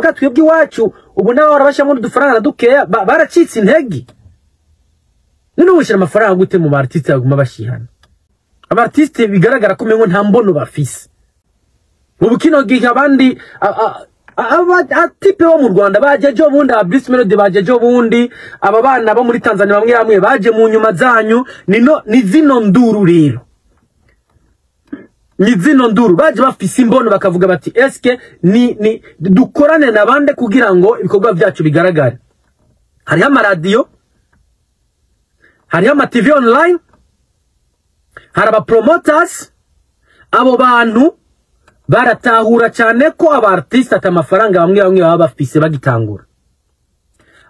Muga twebwe iwacu ubu n'abahora bashyiramo udufaranga dukeya baracitse intege. None ushira amafaranga gute mu artiste baguma bashihana? Aba artiste bigaragara ko umengo nta mbono bafise. Ubu kino gihe abandi aba type bo mu Rwanda baje ejo bundi, aba Bruce Melody baje ejo bundi, aba bana bo muri Tanzania bamwe bamwe baje mu nyuma zanyu. Nino ni zino nduru rero, ni zino nduru baje bafise imbono, bakavuga bati: "Eske ni dukorane nabande kugira ngo ibikorwa byacu bigaragare?" Hariho amaradiyo, hariho ama TV online, hari aba promoters. Abo bantu baratahura cyane ko aba artiste ata amafaranga bamwe bamwe baba bafise bagitangura,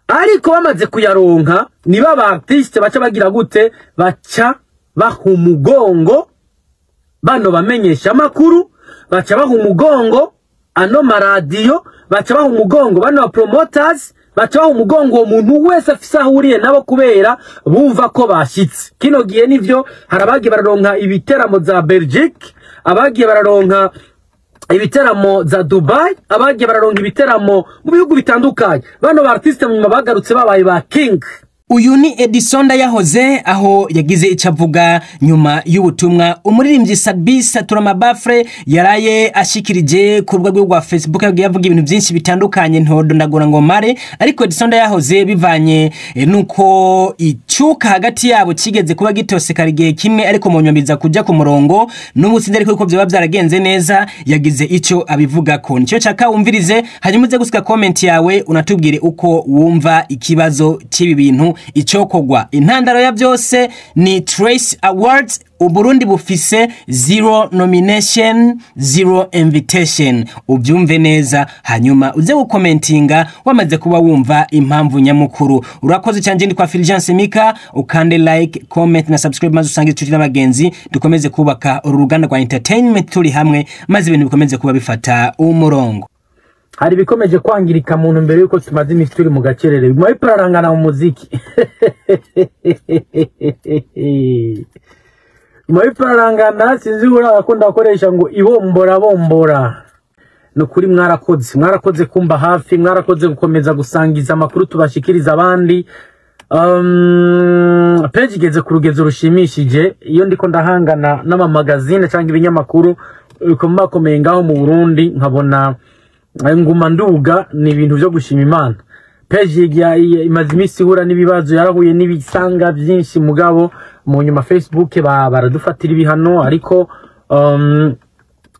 ariko bamaze kuyaronka niba aba artiste baca bagira gute? Baca baha umugongo bano bamenyesha amakuru, baca baha umugongo ano maradiyo, baca baha umugongo bano ba promoters, baca baha umugongo uwo muntu wese afise aho ahuriye nabo, kubera bumva ko bashitse. Kino gihe nivyo, hari abagiye bararonka ibiteramo za Belgique, abagiye bararonka ibiteramo za Dubai, abagiye bararonka ibiteramo mu bihugu bitandukanye. Bano ba artiste mu nyuma bagarutse babaye ba king. Uyu ni Edison Ndayahoze, aho yagize icyo avuga nyuma y'ubutumwa umuririmbyi Sat-B Satura Mabafre yaraye ashikirije ku rubuga rwe rwa Facebook. Yagiye avuga ibintu byinshi bitandukanye, ntodondagura ngo mare, ariko Edison Ndayahoze, bivanye nuko icuka hagati yabo kigeze kuba gitosekara igihe kimwe, ariko mu nyuma biza kuja ku murongo, n'ubu sinzi ariko yuko byaba byaragenze neza, yagize icyo abivugako. Nicyo nshaka wumvirize, hanyuma uze gusiga comment yawe, unatubwire uko wumva ikibazo cy'ibi bintu, icokogwa. Intandaro ya byose ni Trace Awards. Uburundi bufise zero nomination, zero invitation. Ubyumve neza, hanyuma uze gukomentinga wamaze kuba wumva impamvu nyamukuru. Urakoze cyane. Ndi kwa Fulgence Mika. Ukande like, comment na subscribe, maze usange inshuti n'abagenzi, dukomeze kubaka uru ruganda rwa entertainment turi hamwe, maze ibintu bikomeze kuba bifata umurongo. Hari ibikomeje kwangirika mu ntumbero yuko tumaze iminsi turi mu gacerere, biguma bipararangana mu muziki, biguma bipararangana. Sinzi uriya akunda gukoresha ngo ibombora bombora. Ni ukuri mwarakoze, mwarakoze kumba hafi, mwarakoze gukomeza gusangiza amakuru tubashikiriza abandi. Page igeze ku rugezo rushimishije. Iyo ndiko ndahangana n'amamagazine cyangwa ibinyamakuru bikomakomeye ngaho mu Burundi, nkabona nguma nduga, ni ibintu byo gushima Imana. Page imaze iminsi ihura n'ibibazo, yarahuye n'ibisanga byinshi, mugabo mu nyuma Facebook baradufatira ibihano, ariko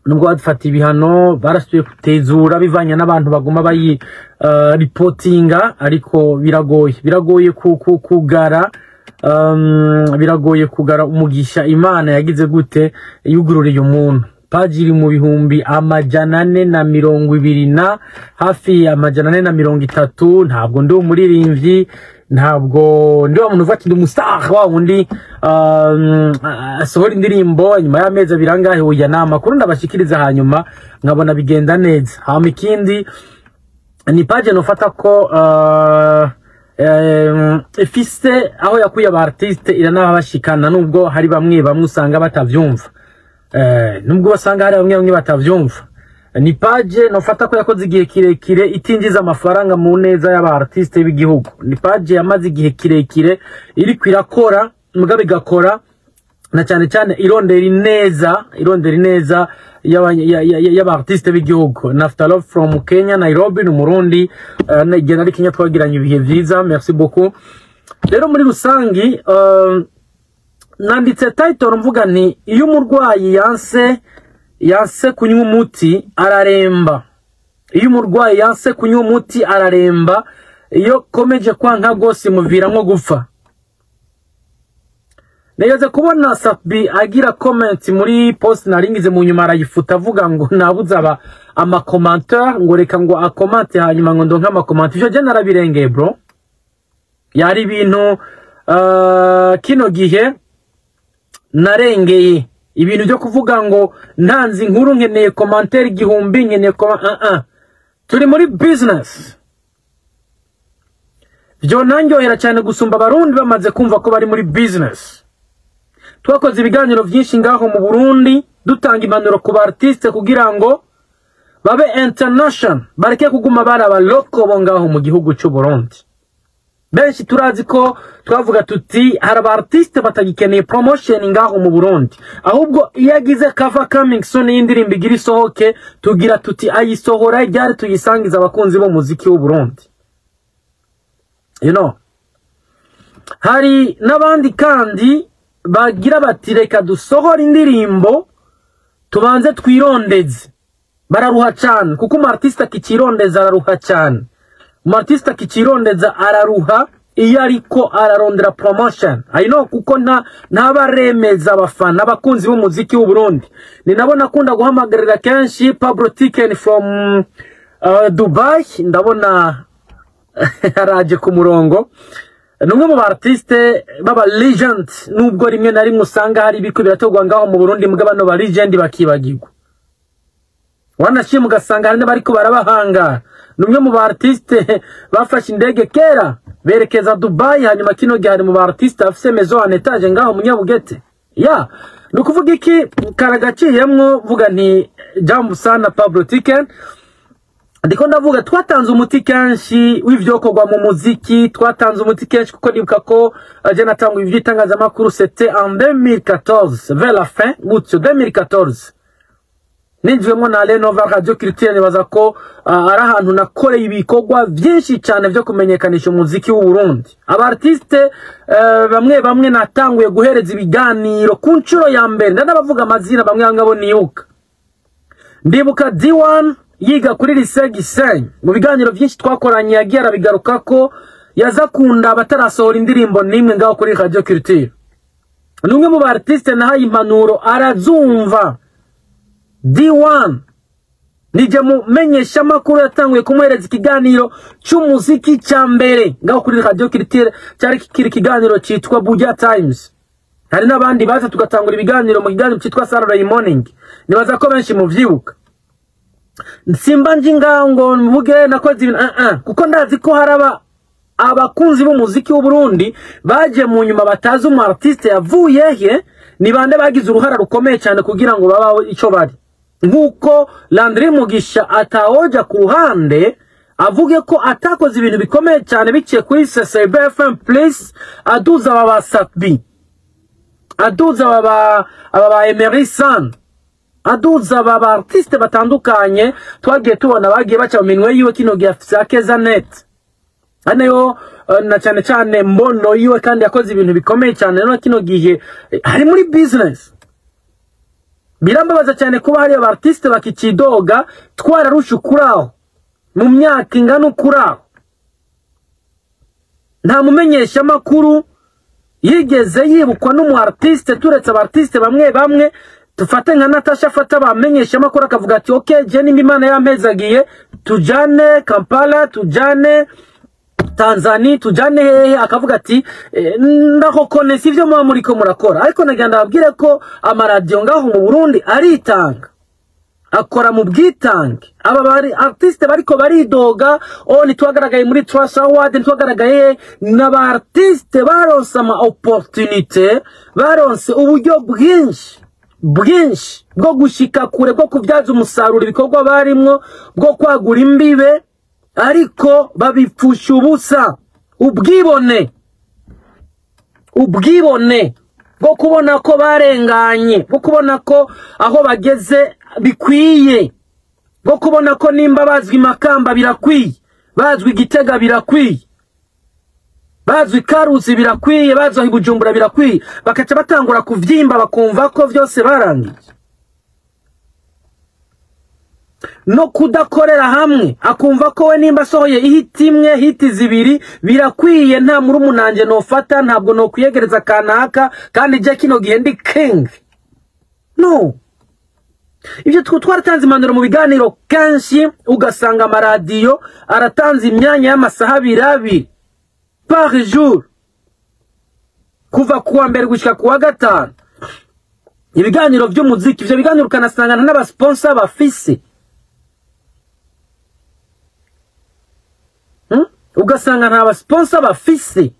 nubwo badufatiye ibihano barasubiye kutezura bivanye n'abantu baguma bayi reportinga. Ariko biragoye, biragoye kugara, biragoye kugara umugisha Imana yagize gute, yugururiye umuntu. Page iri mu 420,000 na hafi 430. Ntabwo ndi umuririmbyi, ntabwo ndi wa muntu uva ati ndi umustar, wa wundi asohora indirimbo nyuma y'amezi 2 angahe. Oya, ni amakuru ndabashikiriza, hanyuma nkabona bigenda neza. Hama ikindi ni page nofata ko ifise aho yakuye aba artiste, iranabashikana, nubwo hari bamwe bamwe usanga batavyumva, nubwo basanga hari bamwe bamwe batavyumva. Ni page nofata ko yakoze igihe kirekire itinjiza amafaranga mu neza y'aba artiste b'igihugu. Ni page yamaze igihe kirekire iriko irakora, mugabo igakora na cyane cyane irondera ineza, irondera ineza y'aba artiste b'igihugu. Naftalo from Kenya, Nairobi, ni Umurundi. Igihe nari Kenya twagiranye ibihe vyiza, merci beaucoup. Rero muri rusangi nanditse title mvuga nti: "Iyo umurwayi yanse kunywa umuti araremba." Iyo umurwayi yanse kunywa umuti araremba, iyo komeje kwanka gose muviramwo gupfa. Nigeze kubona Sat-B agira comment muri post naringize, mu nyuma arayifuta, avuga ngo nabuze aba ama commentaire, ngo reka ngo akomante hanyuma ngo ndonke ama commentaire. Ivyo je narabirengeye, bro. Yari ibintu kino gihe narengeye, ibintu byo kuvuga ngo ntanze inkuru nkeneye commentaire 1000, nkeneye koma. Turi muri business. Byo nandyohera cyane gusumba Abarundi bamaze kumva ko bari muri business. Twakoze ibiganiro byinshi ngaho mu Burundi, dutanga impanuro ku ba artiste kugira ngo babe international, bareke kuguma baraba local bo ngaho mu gihugu cy'u Burundi. Benshi turazi ko twavuga tuti hari aba artiste batagikeneye promotion ngaho mu Burundi, ahubwo iyo agize cover coming soon y'indirimbo igira isohoke, tugira tuti ayisohora ryari tuyisangiza abakunzi b'umuziki w'u Burundi. Hari n'abandi kandi bagira bati reka dusohora indirimbo tubanze twirondeze. Bararuha cyane, kuko umu artiste akikirondeza araruha cyane. Umu artiste akikirondeza araruha iyo ariko ararondera promotion, I know, kuko ntabaremeza abafana, abakunzi b'umuziki w'u Burundi. Ni nabo nakunda guhamagarira kenshi. Pablo Tiken from Dubai, ndabona araje ku murongo, ni umwe mu ba artiste b'aba legend, nubwo rimwe na rimwe usanga hari ibiko biratorwa ngaho mu Burundi, mbwa bano ba legend bakibagirwa, wanashimye ugasanga hari n'abariko barabahanga. Ni umwe mu ba artiste bafashe indege kera berekeza Dubai, hanyuma kino gihe ari mu ba artiste afise maison en étage ngaho mu Nyabugete. Ya, ni ukuvuga iki karagaciyemwo, vuga nti jambo sana Pablo Tiken. Ndiko ndavuga twatanze umuti kenshi w'ivyokorwa mu muziki, twatanze umuti kenshi, kuko nibuka ko je natanga ivy'itangazamakuru, c'était en 2014 vers la fin gutyo 2014, ninjiwemo na Renova Radio Culture. Nibaza ko ari ahantu nakoreye ibikorwa byinshi cyane byo kumenyekanisha umuziki w'u Burundi. Aba artiste bamwe bamwe natanguye guhereza ibiganiro ku nshuro ya mbere, ndanabavuga amazina bamwe bamwe abo nibuka. Ndibuka D1 yiga kuri Lycée Gisenyi, mu biganiro byinshi twakoranye yagiye arabigaruka ko yaza kunda abatarasohora indirimbo n'imwe ngaho kuri Radio Culture. Ni umwe mu ba artiste nahaye impanuro arazumva. D1 nije mumenyesha amakuru yatanguye kumuhereza ikiganiro cy'umuziki cya mbere ngaho kuri Radio Culture, cyari kikiri ikiganiro cyitwa Buja Times. Hari n'abandi baza tugatangura ibiganiro mu kiganiro cyitwa Saturday Morning, nibaza ko benshi muvyibuka. Simba nji ngaho ngo mvuge nakoze ibintu, kuko ndazi ko haraba abakunzi b'umuziki w'u Burundi baje mu nyuma batazi umu artiste yavuye he, ni bande bagize uruhara rukomeye cyane kugira ngo babaho ico bari, nk'uko Landry Mugisha atawoja ku ruhande avuge ko atakoze ibintu bikomeye cyane biciye kuri CCB FM Plus, aduza aba ba Satbi, aduza aba ba Emery San, aduza aba ba artiste batandukanye twagiye tubona bagiye baca mu minwe yiwe. Kino gihe afise Akeza Net nayo na cyane cyane mbono yiwe, kandi yakoze ibintu bikomeye cyane. Rero kino gihe hari muri business. Birambabaza cyane kuba hari aba artiste bakikidoga twararusha ukuraho mu myaka ingana ukuraho, nta mumenyesha makuru yigeze yibukwa n'umu artiste, turetse aba artiste bamwe bamwe, tufate nka Natasha, afata abamenyesha makuru akavuga ati okay, je nimba Imana yampezagiye tujane Kampala, tujane Tanzania, tujane hehe, akavuga ati ndakokonesa ivyo muba muriko murakora. Ariko nagira ndababwire ko amaradiyo ngaho mu Burundi aritanga, akora mu bwitange. Aba bari artiste bariko baridoga oh ntitwagaragaye muri Trace Award, ntitwagaragaye, n'aba artiste baronse ama opportunité, baronse uburyo bwinshi bwinshi bwo gushika kure, bwo kubyaza umusaruro ibikorwa barimwo, bwo kwagura imbibe, ariko babipfusha ubusa. Ubwibone, ubwibone bwo kubona ko barenganye, bwo kubona ko aho bageze bikwiye, bwo kubona ko nimba bazwi Makamba birakwiye, bazwi Gitega birakwiye, bazwi Karusi birakwiye, bazwi Bujumbura birakwiye, bakaca batangura kuvyimba, bakumva ko vyose barangije, no kudakorera hamwe, akumva ko we nimba asohoye ihiti imwe, hiti zibiri birakwiye, nta murumunanje nofata, ntabwo nokwiyegereza kanaka, kandi je kino gihe ndi king. No ibyo twaratanze impanuro mu biganiro kenshi, ugasanga amaradiyo aratanze imyanya y'amasaha abiri abiri par jour, kuva kuwa mbere gushika kuwa gatanu, ibiganiro by'umuziki. Ivyo biganiro ukanasangana n'abasponsor bafise, Ugasanga nta basponsor bafise.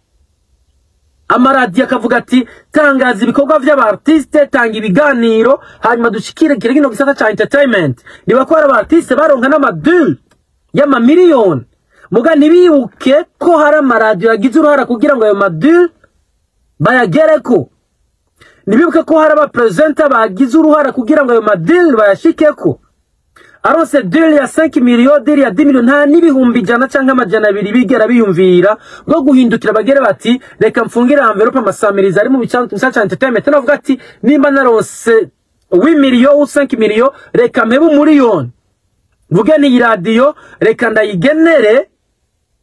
Amaradiyo akavuga ati tangaza ibikorwa vy'aba artiste, tanga ibiganiro, hanyuma dushikire kino gisata ca entertainment. Niba ko hari aba artiste baronka n'ama deal y'amamiliyoni, muga ntibibuke ko hari amaradiyo yagize uruhara kugira ngo ayo ma deal bayagereko. Ntibibuke ko hari aba presenter bagize uruhara kugira ngo ayo ma deal bayashikeko. Aronse deal ya 5 millions, deal ya 10 millions, nta n'100,000 canke 200 bigera biyumvira bwo guhindukira bagere bati reka mfungire envelope amasamiriza ari mu bicantu ca entertainment. Navuga ati nimba naronse 8 millions ou 5 millions, reka mpebe umuriyoni, mvuge ni radio reka ndayigenere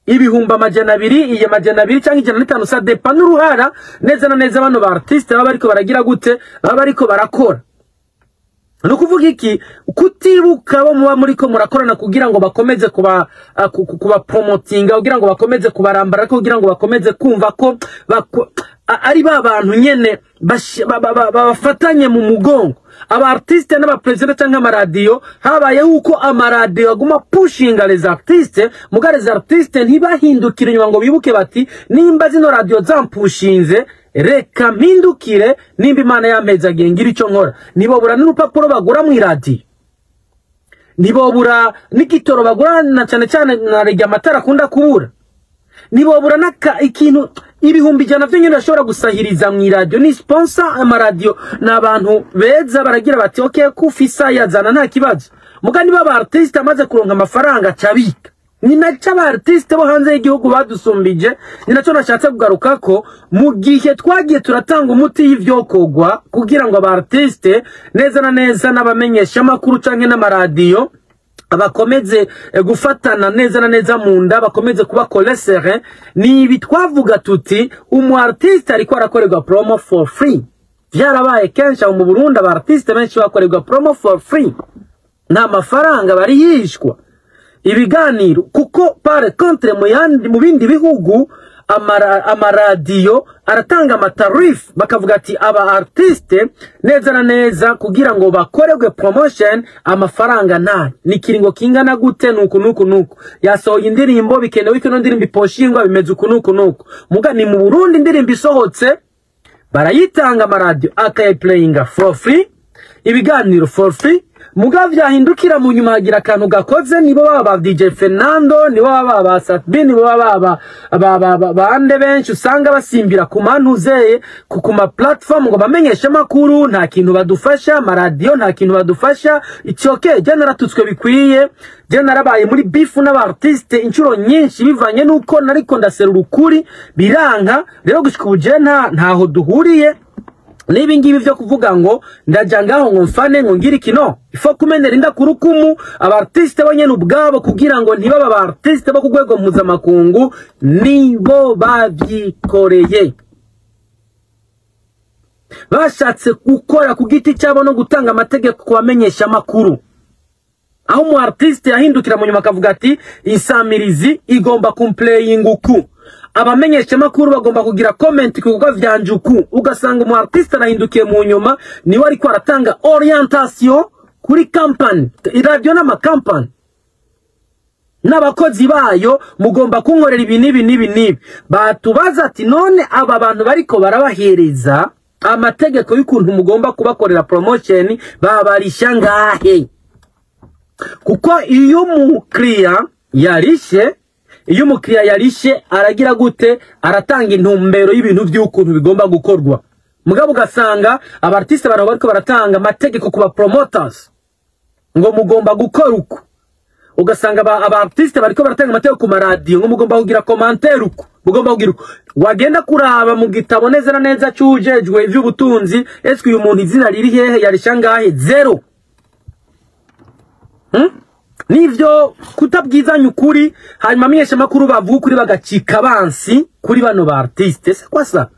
200,000, iye 200 canke 105, ça dépend n'uruhara neza na neza bano ba artiste baba bariko baragira gute, baba bariko barakora. No kuvuga iki, kutibuka bo muba muriko murakorana kugira ngo bakomeze kuba kuba promotinga, kugira ngo bakomeze kubarambara, kugira ngo bakomeze kumva ko ari ba bantu nyene bafatanye mu mugongo. Aba artiste n'aba president canke amaradiyo, habaye uko amaradiyo aguma pushinga les artistes, muga les artistes ntibahindukire inyuma ngo bibuke bati nimba zino radio zampushinze reka mpindukire, nimba Imana yampezagiye ngira ico nkora. Nibobura n'urupapuro bagura mu iradiyo, nibobura n'igitoro bagura, na cane cane na rega amatara akunda kubura, nibobura naka ikintu 100,000 vyo nyene bashobora gusahiriza mu iradiyo. Ni sponsor amaradiyo n'abantu beza baragira bati okay kufisa yazana nta kibazo. Muga niba aba artiste amaze kuronka amafaranga cabika, ni naco aba artiste bo hanze y'igihugu badusumbije. Ni naco nashatse kugaruka ko mu gihe twagiye turatanga umuti y'ivyokorwa kugira ngo aba artiste neza na neza n'abamenyesha makuru canke n'amaradiyo bakomeze gufatana neza na neza mu nda, bakomeze kuba kolesere. Ni ibi twavuga tuti umu artiste ariko arakorerwa promo for free. Vyarabaye kenshi mu Burundi, aba artiste benshi bakorerwa promo for free, nta mafaranga barihishwa ibiganiro. Kuko par contre mu bindi bihugu amaradiyo aratanga amatarif, bakavuga ati aba artiste neza na neza kugira ngo bakorerwe promotion amafaranga nta ni kiringo kingana gute, nuku nuku nuku yasohoye indirimbo, bikenewe ko ino ndirimbo iposhingwa bimeze uku nuku nuku. Muga ni mu Burundi indirimbo isohotse barayitanga amaradiyo akayiplayinga for free, ibiganiro for free. Muga vyahindukira mu nyuma hagira akantu gakoze, nibo baba DJ Fernando, nibo baba ba Satbi, nibo baba bande benshi usanga basimbira ku mantuzeye ku ma platform ngo bamenyeshe makuru, nta kintu badufasha, amaradiyo nta kintu badufasha. It's okay, je naratutswe bikwiye, je narabaye muri beef n'aba artiste inshuro nyinshi bivanye nuko nariko ndaserura ukuri biranka. Rero gushika ubu je ntaho duhuriye nibi ngibi vyo kuvuga ngo ndaja ngaho ngo mfane ngo ngira ikino ifo kumenera inda kurukumu aba artiste bonyene ubwabo kugira ngo ntibaba aba artiste bo kugwego mpuzamakungu, nibo bavyikoreye, bashatse gukora ku giti cyabo no gutanga amategeko kubamenyesha makuru. Aho umu artiste yahindukira mu nyuma akavuga ati insamirizi igomba kumplaying uku, abamenyesha makuru bagomba kugira comment ku bikorwa vyanje uku. Ugasanga umu artiste arahindukiye mu nyuma niwe ariko aratanga orientation kuri company, radio n'ama company n'abakozi bayo, mugomba kunkorera ibi n'ibi n'ibi n'ibi. Batubaza ati none aba bantu bariko barabahereza amategeko y'ukuntu mugomba kubakorera promotion babarisha ngahe? Kuko iyo umukiriya yarishe, iyo umukiriya yarishe aragira gute? Aratanga intumbero y'ibintu by'ukuntu bigomba gukorwa. Mugabo ugasanga aba artiste bariko baratanga amategeko ku ba promoters ngo mugomba gukora uku. Ugasanga aba artiste bariko baratanga amategeko ku maradiyo ngo mugomba kugira commentaire uku, mugomba kugira uku. Wagenda kuraba mu gitabo neza na neza cyujejwe ivy'ubutunzi, eske uyu muntu izina riri hehe, yarisha ngahe? Zero. Nivyo kutabwizanya ukuri, hanyuma amenyesha makuru bavuga ukuri bagacika bansi kuri bano ba artiste. C'est quoi ça?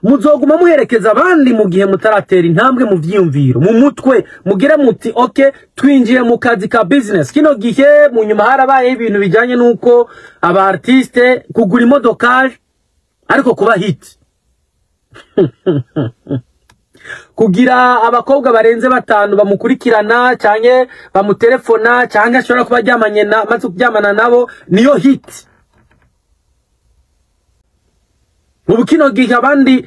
Muzoguma muherekeza abandi mu gihe mutaratera intambwe mu vyiyumviro mu mutwe, mugire muti okay twinjiye mu kazi ka business. Kino gihe mu nyuma harabaye ibintu bijanye nuko aba artiste kugura imodokari ariko kuba hit, kugira abakobwa barenze 5 bamukurikirana canke bamutelefona canke ashobora kuba aryamanye na maze kuryamana nabo niyo hit. Ubu kino gihe abandi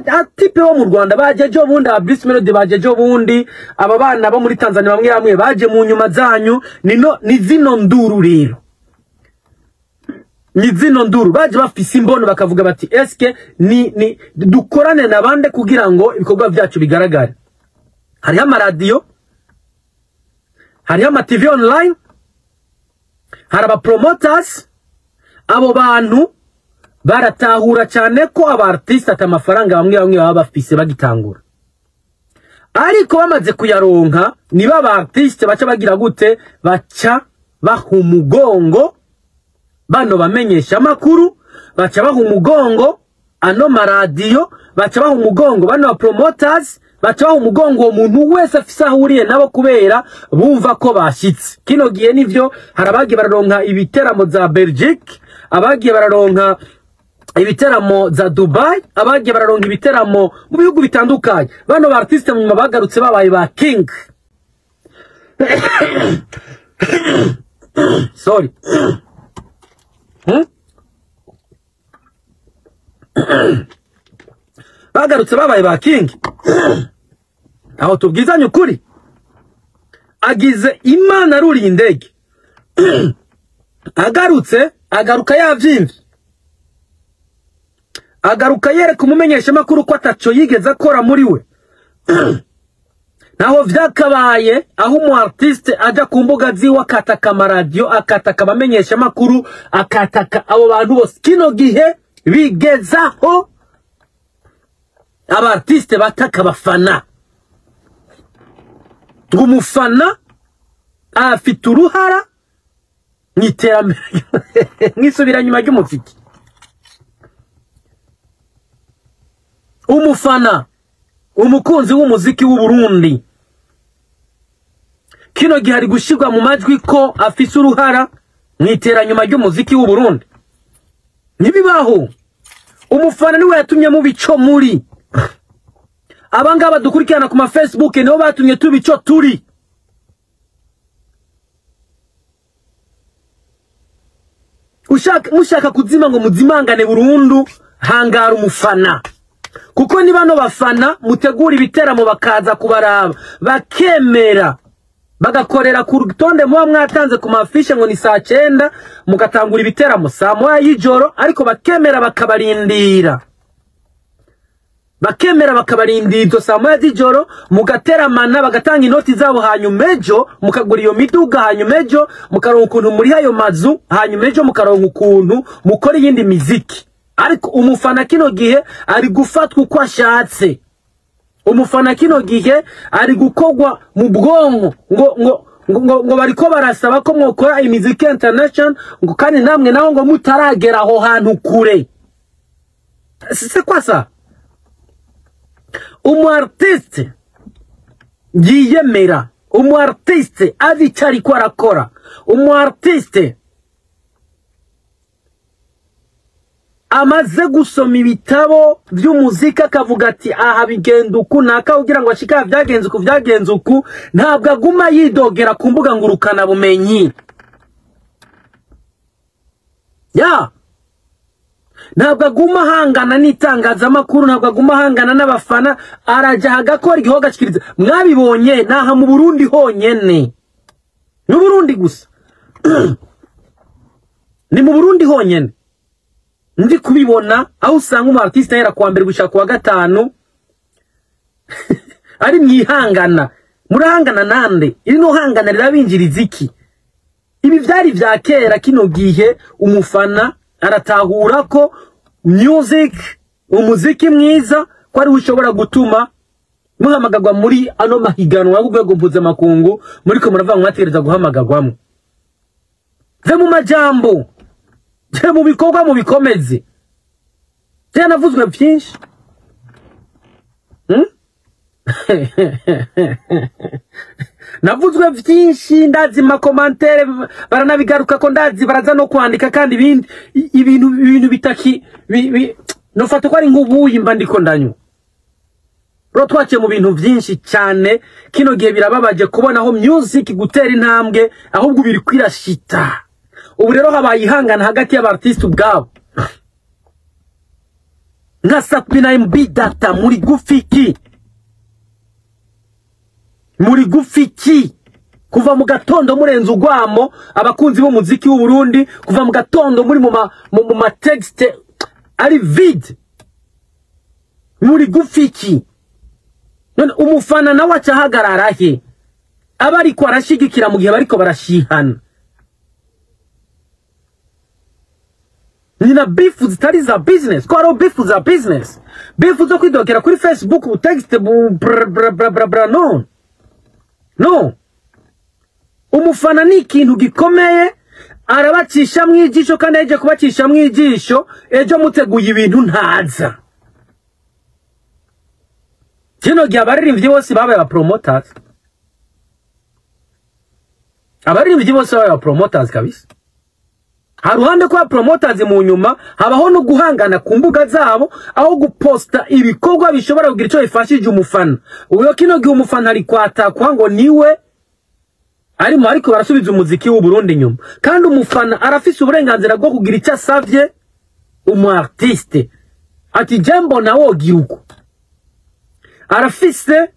atipe bo mu Rwanda baje ejo bundi, aba Bruce Melody baje ejo bundi, aba bana bo muri Tanzania bamwe bamwe baje mu nyuma zanyu. Nino ni zino nduru rero, ni zino nduru baje bafise imbono, bakavuga bati eske ni dukorane nabande kugira ngo ibikorwa byacu bigaragare. Hariho amaradiyo, hariho ama TV online, hari aba promoters. Abo bantu baratahura cyane ko aba artiste ata amafaranga bamwe bamwe baba bafise bagitangura, ariko bamaze kuyaronka niba aba artiste baca bagira gute? Baca baha umugongo bano bamenyesha amakuru, baca baha umugongo ano maradiyo, baca baha umugongo bano ba promoters, baca baha umugongo uwo muntu wese afise aho ahuriye nabo, kubera bumva ko bashitse. Kino gihe nivyo, hari abagiye bararonka ibiteramo za Belgique, abagiye bararonka ibiteramo za Dubai, abagiye bararonka ibiteramo mu bihugu bitandukanye. Bano ba artiste mu nyuma bagarutse babaye ba king. Sorry. Bagarutse babaye ba king. Aho tubwizanye ukuri, agize Imana aruriye indege, agarutse agaruka yavyimvye, agaruka yereka umumenyeshamakuru ko ataco yigeze akora muri we. Naho vyakabaye aho umu artiste aja ku mbuga ziwe akataka amaradiyo, akataka abamenyeshamakuru, akataka abo bantu bose. Kino gihe bigezaho aba artiste bataka abafana, ngo umufana afite uruhara mw'iterambere, mw'isubiranyuma ry'umuziki. Umufana, umukunzi w'umuziki w'u Burundi, kino gihe ari gushirwa mu majwi ko afise uruhara mw'iteranyuma ry'umuziki w'u Burundi. Ntibibaho. Umufana niwe yatumye mu bico muri abangaba dukurikirana ku ma Facebook, nibo batumye tuba ico turi. Ushaka mushaka kuzima ngo muzimangane burundu, hangara umufana, kuko ni bano bafana mutegura ibiteramo bakaza kubaraba, bakemera bagakorera ku rutonde muba mwatanze ku mafishe ngo ni saa 9, mugatangura ibiteramo saa 1 y'ijoro, ariko bakemera bakabarindira, bakemera bakabarindira izo saa 1 z'ijoro, mugateramana, bagatanga inoti zabo, hanyuma ejo mukagura iyo miduga, hanyuma ejo mukaronka ukuntu muri ayo mazu, hanyuma ejo mukaronka ukuntu mukora iyindi miziki. Ariko umufana kino gihe ari gufatwa uko ashatse. Umufana kino gihe ari gukogwa mu bwonko ngo ngo ngo ngo bariko barasaba ko mwokora imiziki international, ngo kandi namwe naho ngo mutaragera aho hantu kure. C'est quoi ça? Umu artiste yiyemera, umu artiste azi icyo ariko arakora, umu artiste amaze gusoma ibitabo by'umuziki akavuga ati aha bigenda uku naka kugira ngo ashike aha byagenze uku byagenze uku, ntabwo aguma yidogera ku mbuga ngurukana bumenyi. Ya ntabwo aguma ahangana n'itangazamakuru, ntabwo aguma ahangana n'abafana, araja agakora igikorwa agashikiriza. Mwabibonye naha mu Burundi honyene, ni Burundi gusa, ni mu Burundi honyene ndi kubibona, aho usanga umu artiste ahera kuwa mbere gushika kuwa gatanu ari mwihangana. Murahangana nande? Iri no hangana rirabinjiriza iki? Ibi vyari vya kera. Kino gihe umufana aratahura ko music, umuziki mwiza, ko ari ushobora gutuma muhamagagwa muri ano mahiganwa y'urwego mpuzamakungu muriko muravuga mwategereza guhamagagwamo. Ve mu majambo, je mu bikorwa mubikomeze. Je navuzwe byinshi. Navuzwe byinshi, ndazi ma commentaire baranabigaruka ko ndazi baraza no kwandika, kandi ibindi ibintu bitaki nofata ko ari nk'ubuyi mba ndiko ndanywa. Ro twaciye mu bintu byinshi cyane. Kino gihe birababaje kubona aho music gutera intambwe ahubwo biri kwirashita. Ubu rero habaye ihangana hagati y'abartiste ubwabo. Nka Sat-B na MB Data muri gufiki, muri gufiki kuva mu gatondo murenze ugwamo abakunzi b'umuziki w'u Burundi, kuva mu gatondo muri mu ma texte ari vide, muri gufiki. None umufana nawe acahagarara he? Aba ariko arashigikira mu gihe bariko barashihana. Nina bifu zitari za business, ko ari bifu za business, bifu zo kwidokera kuri Facebook bu text bu bra bra bra bra bra. No no, umufana ni ikintu gikomeye, arabacisha mwijisho, kandi aje kubacisha mwijisho ejo muteguye ibintu ntaza. Kino gihe abaririmbyi bose babaye aba promoters, abaririmbyi bose babaye aba promoters kabisa. Haruhande kwa promoters mu nyuma habaho no guhangana ku mbuga zabo, aho guposta ibikorwa bishobora kugira ico bifashije umufana. Uyo kino gihe umufana ari kwatakwa ngo niwe arimo ariko barasubiza umuziki w'u Burundi nyuma, kandi umufana arafise uburenganzira bwo kugira icyo asavye umu artiste, ati jambo na wogira uko. Arafise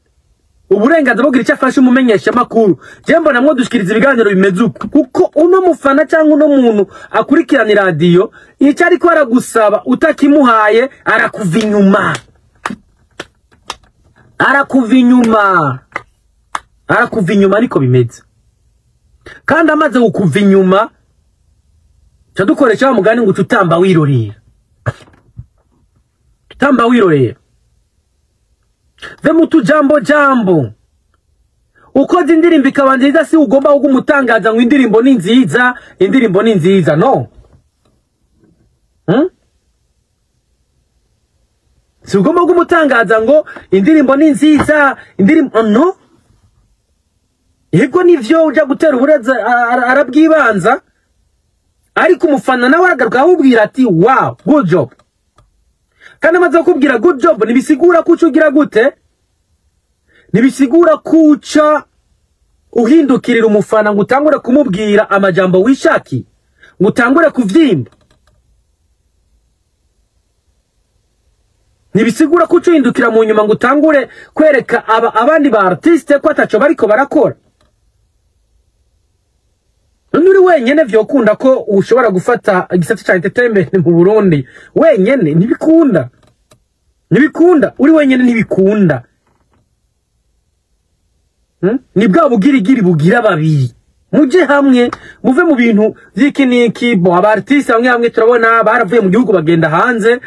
uburenganzira bwo kugira icyo afashe umumenyesha makuru, jambo namwo dushikiriza ibiganiro bimeze uko, kuko uno mufana cyangwa uno muntu akurikirana radio icyo ariko aragusaba utakimuhaye arakuva inyuma, arakuva inyuma, arakuva inyuma, ariko bimeze. Kandi amaze kukuva inyuma cha dukoresha wa mugani ngo tutamba wirorera, tutamba wirorera ve mutu jambo jambo. Ukoze indirimbo ikaba nziza si ugomba kugumutangaza ngo indirimbo ni nziza, indirimbo ni nziza, no. Si ugomba kugumutangaza ngo indirimbo ni nziza, indirimbo no. Yego nivyo uja gutera uburezi arabwibanza, ariko umufana nawe aragaruka ahubwira ati wow, good job. Kandi amaze kukubwira good job nibisigura kuca ugira gute? Nibisigura kuca uhindukirira umufana ngo utangure kumubwira amajambo wishaki, ngo utangure kuvyimba. Nibisigura kuca uhindukira mu nyuma ngo utangure kwereka abandi ba artiste ko ataco bariko barakora. Nuri wenyene vyokunda ko ushobora gufata igisata ca entertainment mu Burundi wenyene, ntibikunda, ntibikunda uri wenyene, ntibikunda. Ni bwa bugirigiri bugira babiri, muje hamwe muve mu bintu vy'iki niki. Bo aba artiste bamwe bamwe turabona baravuye mu gihugu bagenda hanze,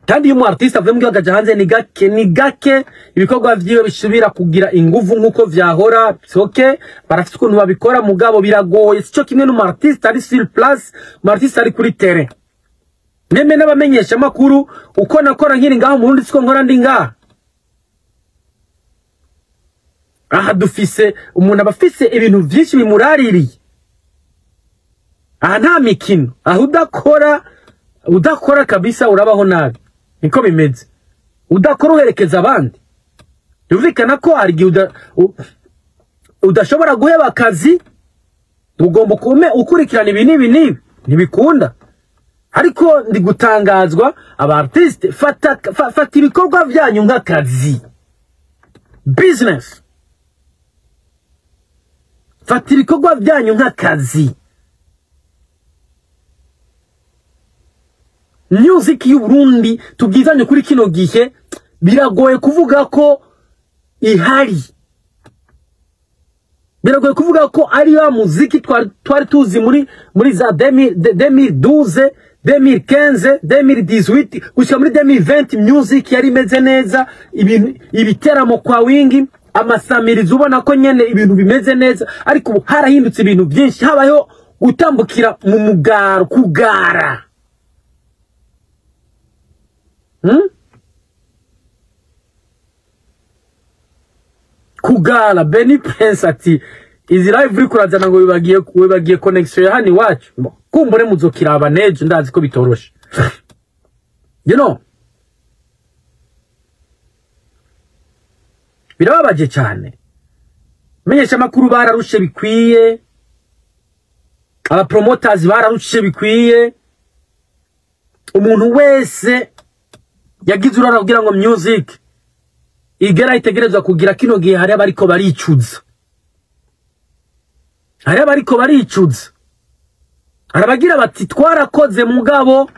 kandi iyo umu artiste avuye mu gihugu akaja hanze ni gake, ni gake ibikorwa vyiwe bisubira kugira inguvu nkuko vyahora. Okay, barafite ukuntu babikora mugabo biragoye, sico kimwe n'umu artiste ari sur place, umu artiste ari kuri terrain. Meme n'abamenyesha makuru uko nakora nkiri ngaho mu Burundi siko nkora ndi ngaha. Aha dufise umuntu abafise ibintu vyinshi bimuraririye. Aha nta mikino, aho udakora, udakora kabisa urabaho nabi, niko bimeze. Udakora uherekeza abandi, yumvikana ko hari igihe udashobora guheba akazi, ugomba kume ukurikirana ibi n'ibi n'ibi, ntibikunda. Ariko ndi gutangazwa aba artiste, fata ibikorwa vyanyu nk'akazi, business. Fata ibikorwa vyanyu nk'akazi. Music y'u Burundi tubwizanye kuri kino gihe biragoye kuvuga ko ihari, biragoye kuvuga ko ari ya muziki twari tuzi muri za 2012, 2015, 2018 gushika muri 2020. Music yari imeze neza, ibintu ibiteramo kwa wingi, amasamirizo ubona ko nyene ibintu bimeze neza, ariko ubu harahindutse ibintu byinshi, habayeho gutambukira mu mugaro, kugara. Kugara. Benny Prince ati izi live uri kurazana ngo wibagiye connection ya hano iwacu, kumbure muzokiraba nejo, ndazi ko bitoroshe. You know, birababaje cyane. Menyesha makuru bararushe bikwiye, aba promoters bararushe bikwiye, umuntu wese Yagize urara kugira ngo music igera itegerezwa kugira kino gihe. Hari abariko baricuza, hari abariko baricuza, harabagira bati twarakoze mugabo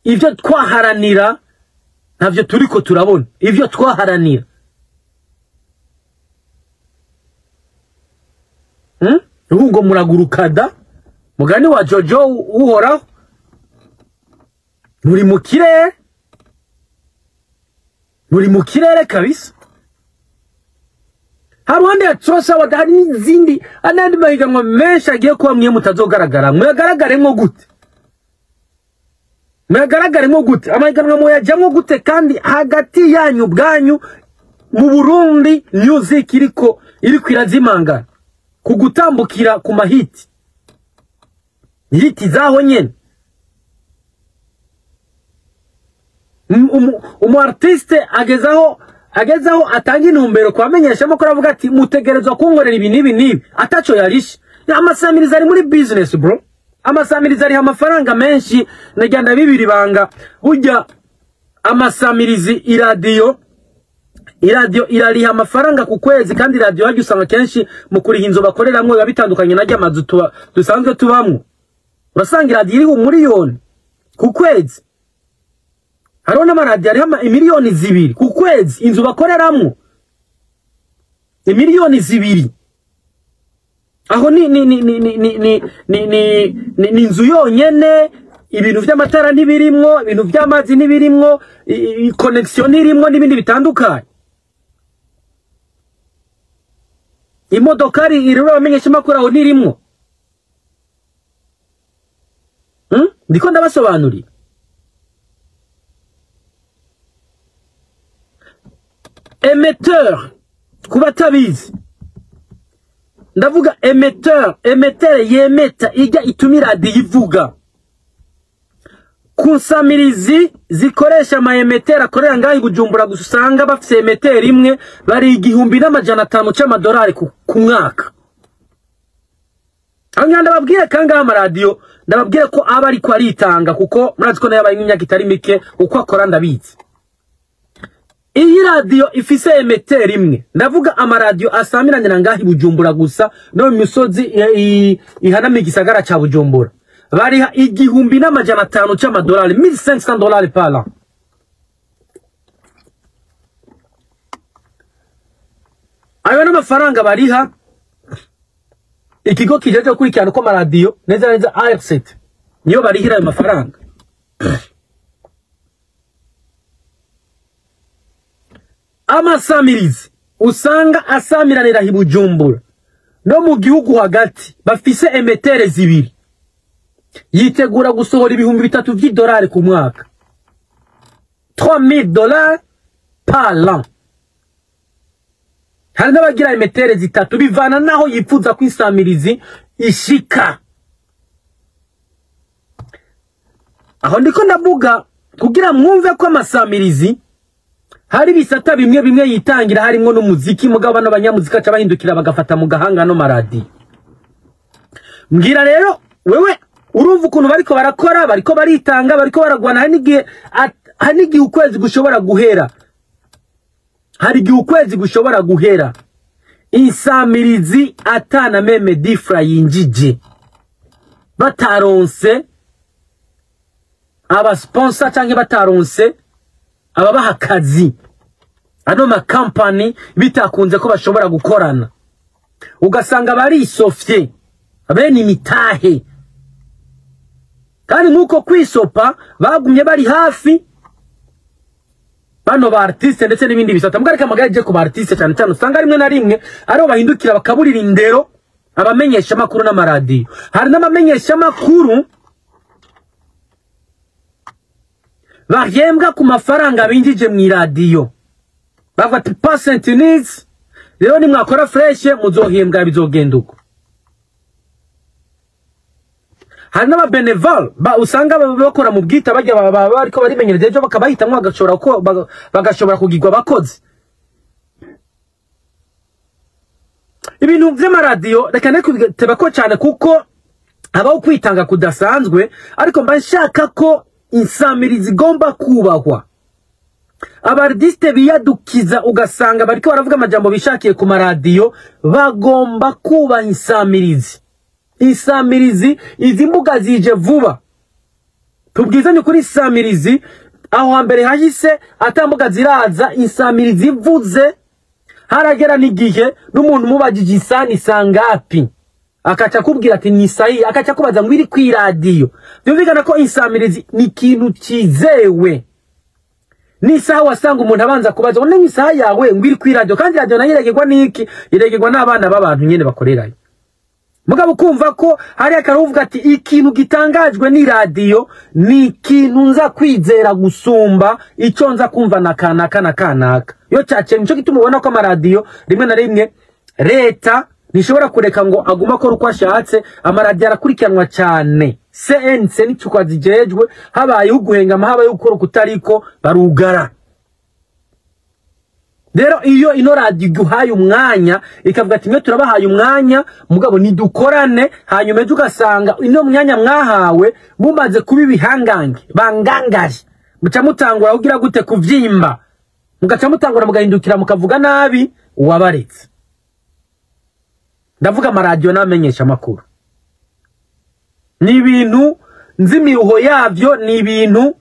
ivyo twaharanira ntavyo turiko turabona, ivyo twaharanira. Ngo muragurukada mugani wa Jojo uhoraho, muri mu kirere, muri mu kirere kabisa. Haruhande ya Trosa hari n'izindi anandi mahiganwa menshi agiye kuba mwe mutazogaragara. Muyagaragaremwo gute? Muyagaragaremwo gute? Amahiganwa muyajamwo gute kandi hagati yanyu bwanyu mu Burundi music iriko irazimangana kugutambukira ku mahiti hiti zaho nyene. Umu artiste agezaho atanga intumbero kwamenyesha ko aravuga ati mutegerezwa kunkorera ibi nibi nibi ataco yarishe. Amasamiriza ari muri business bro, amasamiriza ari amafaranga menshi. Nagenda bibiri banga burya amasamirizi iradiyo irariha amafaranga ku kwezi, kandi iradiyo hajya usanga kenshi mu kuriha inzu bakoreramwo biba bitandukanye najya amazu dusanzwe tubamwo. Urasanga iradiyo iriho 1 miliyoni ku kwezi, hariho n'amaradiyo ariho 2 miliyoni ku kwezi, inzu bakoreramwo 2 miliyoni. Aho ni ni ni ni ni ni ni ni ni ni inzu yonyene, ibintu vy'amatara ntibirimwo, ibintu vy'amazi ntibirimwo, connection ntirimwo n'ibindi bitandukanye. Imodokari irura abamenyesha makuru aho ntirimwo. Ndiko ndabasobanurira. Émetteur kuba tabizi, ndavuga émetteur, émetteur yemeta ijya ituma iradiyo ivuga. Ku nsamirizi zikoresha ama émetteur akorera ngaho i Bujumbura gusa usanga bafise émetteur imwe bari 1500 c'amadolari ku mwaka. Aho ndababwire kangaha amaradiyo, ndababwire ko aba ariko aritanga, kuko murazi ko nayo abaye imyaka itari mike uko akora ndabizi. Iyi radiyo ifise émetteur imwe, ndavuga amaradiyo asamiranira ngaho i Bujumbura gusa no mu misozi ihanamiye igisagara ca Bujumbura, bariha 1500 c'amadolari, 1500 dollars par an. Ayo n'amafaranga bariha ikigo kijeje gukurikirana uko amaradiyo neza neza ARCT, niyo barihira ayo mafaranga. Amasamirizi usanga asamiranira i Bujumbura no mu gihugu hagati bafise émetteur zibiri, yitegura gusohora 3000 vy'idolari ku mwaka, 3000 dollars par an. Hari n'abagira émetteur zitatu bivana naho yipfuza ko insamirizi ishika. Aho ndiko ndavuga kugira mwumve ko amasamirizi hari bisata bimwe bimwe yitangira, harimwo n'umuziki, mugabo bano banyamuzika ca bahindukira bagafata mu gahanga no maradi. Mbwira rero wewe urumva ukuntu bariko barakora, bariko baritanga, bariko baragwana. Hari n'igihe ukwezi gushobora guhera, hari igihe ukwezi gushobora guhera insamirizi atana même dix francs yinjije, bataronse aba sponsor canke bataronse ababaha akazi, ano makampani bitakunze ko bashobora gukorana, ugasanga barisofye bene imitahe. Kandi nk'uko kwisopa bagumye bari hafi bano ba artiste ndetse n'ibindi bisata, mugareka amagare je ku ba artiste cyane cyane, usanga rimwe na rimwe aribo bahindukira bakaburira indero abamenyesha makuru n'amaradiyo. Hari n'abamenyesha makuru bahembwa ku mafaranga binjije mu iradiyo, bavuga ati percent needs, rero nimwakora fresh muzohembwa, bizogenda uko. Hari n'aba bénévole ba usanga bakora mu bwita bajya baba bariko barimenyereza, ejo bakabahitamwo bagashobora kugirwa abakozi. Ibintu vy'amaradiyo reka ne kubiteba ko cyane kuko habaho kwitanga kudasanzwe, ariko mba nshaka ko insamirizi igomba kubahwa. Aba artiste biyadukiza ugasanga bariko baravuga amajambo bishakiye ku maradiyo, bagomba kubaha insamirizi. Insamirizi, izi mbuga zije vuba, tubwizanye kuri insamirizi. Aho hambere hahise atambuga ziraza, insamirizi ivuze haragera n'igihe n'umuntu mubajije isani sangapi akaca kubwira ati ni sahi, akaca kubaza ngo iri kw'iradiyo. Byumvikana ko insamirizi ni ikintu cizewe. N'isaha wasanga umuntu abanza kubaza ngo isaha yawe ngo iri kw'iradiyo, kandi radiyo nayo iregerwa n'iki? Iregerwa n'abana b'abantu nyene bakorerayo. Mugabo kumva ko hari akaruvuga ati ikintu gitangajwe ni radio ni ikintu nza kwizera gusumba icyo nza kumva na kanaka na kanaka. Yo cyace nico gituma ubona ko amaradiyo rimwe na rimwe leta ntishobora kureka ngo aguma akora uko ashatse. Amaradiyo arakurikiranwa cyane, CNC n'icukwa zijejwe, habaye uguhengama, habaye ukora kutariko barugara. Rero iyo ino radio iguhaye umwanya ikavuga ati mwe turabahaye umwanya mugabo nidukorane, hanyuma ejo ugasanga ino mwanya mwahawe mumaze kuba ibihangange bangangaje, muca mutangura kugira gute kuvyimba, mugaca mutangura mugahindukira mukavuga nabi uwabaretse. Ndavuga amaradiyo n'amenyesha amakuru, ni ibintu nzi imiruho yavyo, ni ibintu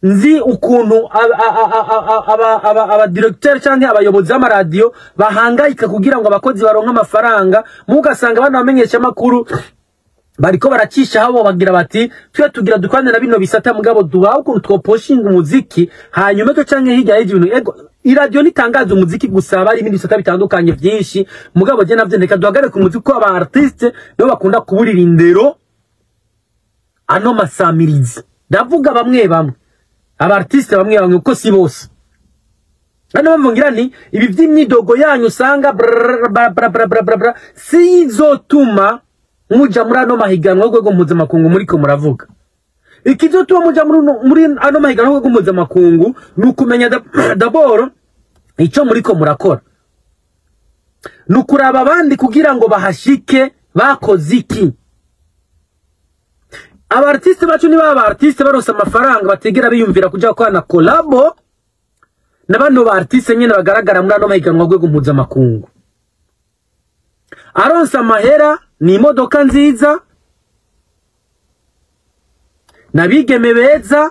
nzi ukuntu aba directeur canke abayobozi b'amaradiyo bahangayika kugira ngo abakozi baronke amafaranga. Mugasanga bana bamenyesha amakuru bariko baracisha habo bagira bati twe tugira dukwane na bino bisata mugabo duha ukuntu twoposhinga umuziki, hanyuma cyo canke hirya y'ibintu. Ego iradiyo nitangaza umuziki gusa, bari ibindi bisata bitandukanye byinshi, mugabo je navyo ndeka duhagare ku muziki ko aba artiste nibo bakunda kuburira indero ano masamirizi. Ndavuga bamwe bamwe aba artiste bamwe bamwe uko si bose. Hano bamvungira ni ibi by'imyidogo yanyu usanga bra bra bra bra bra si izotuma muja muri ano mahiganwa y'urwego mpuzamakungu muriko muravuga. Ikizotuma muja muri ano mahiganwa y'urwego mpuzamakungu ni ukumenya d'abord ico muriko murakora, ni ukuraba abandi kugira ngo bahashike bakoze iki. Aba artiste bacu ni baba artiste baronse amafaranga bategera biyumvira kuja gukorana collabo na bano ba artiste nyene bagaragara muri ano mahiganwa y'urwego mpuzamakungu. Aronse amahera ni imodoka nziza nabigeme beza,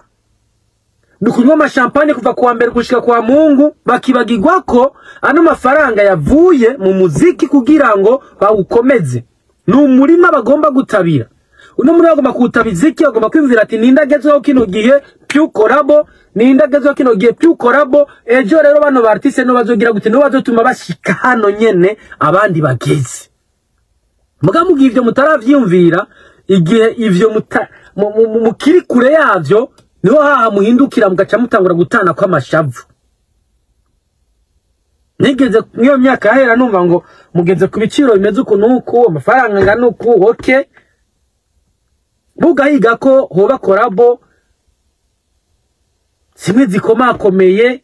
ni kunywa amashampanye kuva kuwa mbere gushika kwa Mungu, bakibagirwa ko ano mafaranga yavuye mu muziki kugira ngo bawukomeze. Ni umurima bagomba gutabira. Uno muri bagomba kuwutabiza iki? Bagomba kwiyumvira ati ninde agezweho kino gihe pyu collabo, ninde agezweho kino gihe pyu collabo. Ejo rero bano ba artiste no bazogira gute, no bazotuma bashika hano nyene abandi bageze. Muga mugiye ivyo mutaravyiyumvira, igihe ivyo mukiri kure yavyo niho haha muhindukira mugaca mutangura gutana kw'amashavu. Nigeze niyo myaka yahera numva ngo mugeze ku biciro bimeze uku nuku, amafaranga angana uku, okay. Bugahiga ko hoba collabo zimwe zikomakomeye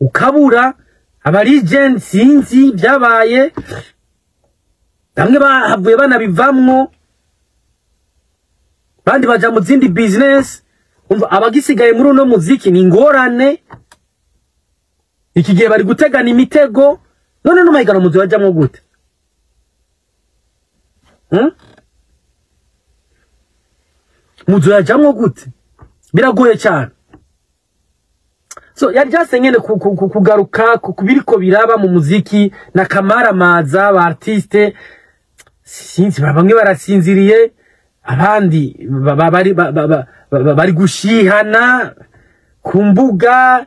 ukabura aba legend, sinzi byabaye bamwe bahavuye banabivamwo, bandi baja mu zindi business. Umva abagisigaye muri uno muziki ni ingorane, iki gihe bari gutegana imitego. None no mahigano muzi bajamwo gute? Muzi yajamwo gute? Biragoye cyane. So yari just nyene kugaruka kubiriko biraba mu muziki na kamaramaza aba artiste sinzi bamwe barasinziriye, abandi bari gushihana ku mbuga,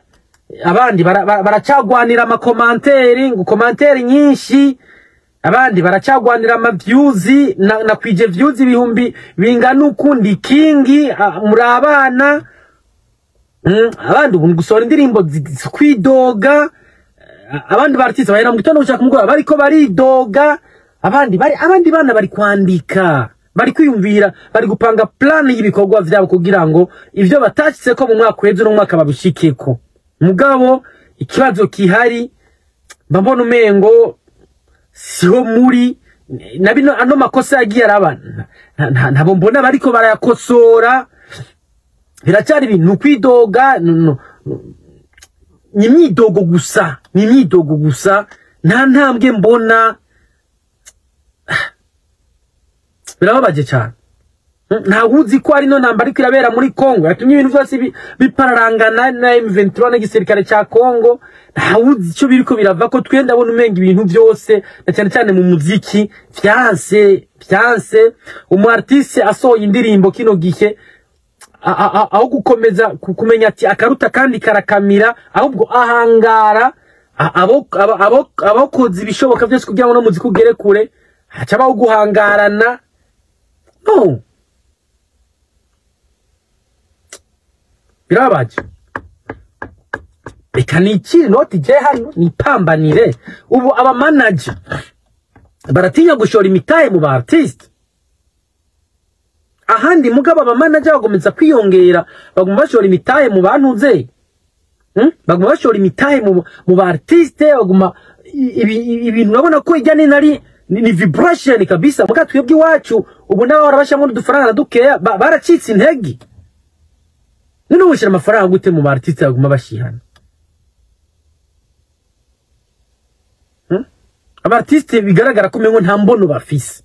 abandi baracagwanira amakomanteri, ngo komanteri nyinshi, abandi baracagwanira ama views na kwije views ibihumbi bingana ukundi kingi muri abana. Abandi ubu gusohora indirimbo kwidoga, abandi ba artiste bahera mu gitondo gushaka kumugora bariko baridoga, abandi bari abandi bana bari kwandika, bari kwiyumvira, bari gupanga plan y'ibikorwa vyabo kugira ngo ivyo batashitse ko mu mwaka w'ejo n'umwaka babishikeko. Mugabo ikibazo kihari mbona umengo siho muri na bino ano makosa yagiye araba ntabo mbona bariko barayakosora. Biracyari ibintu kwidoga. Ni imyidogo gusa, ni imyidogo gusa, nta ntambwe mbona. Birababaje cyane. Ntawuzi ko ari no ntambara ariko irabera muri Congo yatumye ibintu byose bipararangana na M23 n'igisirikare ca Congo. Ntawuzi ico biriko birava ko twe ndabona umenga ibintu byose, na cyane cyane mu muziki, vyanse vyanse. Umu artiste asohoye indirimbo kino gihe, aho gukomeza kumenya ati akaruta kandi karakamira, ahubwo ahangara abakoze ibishoboka byose kugira ngo no muziki ugere kure, hacabaho guhangarana. No, birababaje. Reka nikire noti je hano nipambanire. Ubu aba manager baratinya gushora imitahe mu ba artiste ahandi, mugabo aba manager bagomeza kwiyongera, baguma bashora imitahe mu bantuze, Baguma bashora imitahe mu ba artiste, baguma ibintu urabona ko ijya ni nari ni vibration kabisa. Muga twebwe iwacu ubu n'abahora barabashyiramo udufaranga dukeya baracitse intege. None ushira amafaranga gute mu ba artiste baguma bashihana? Aba artiste bigaragara ko umengo nta mbono bafise.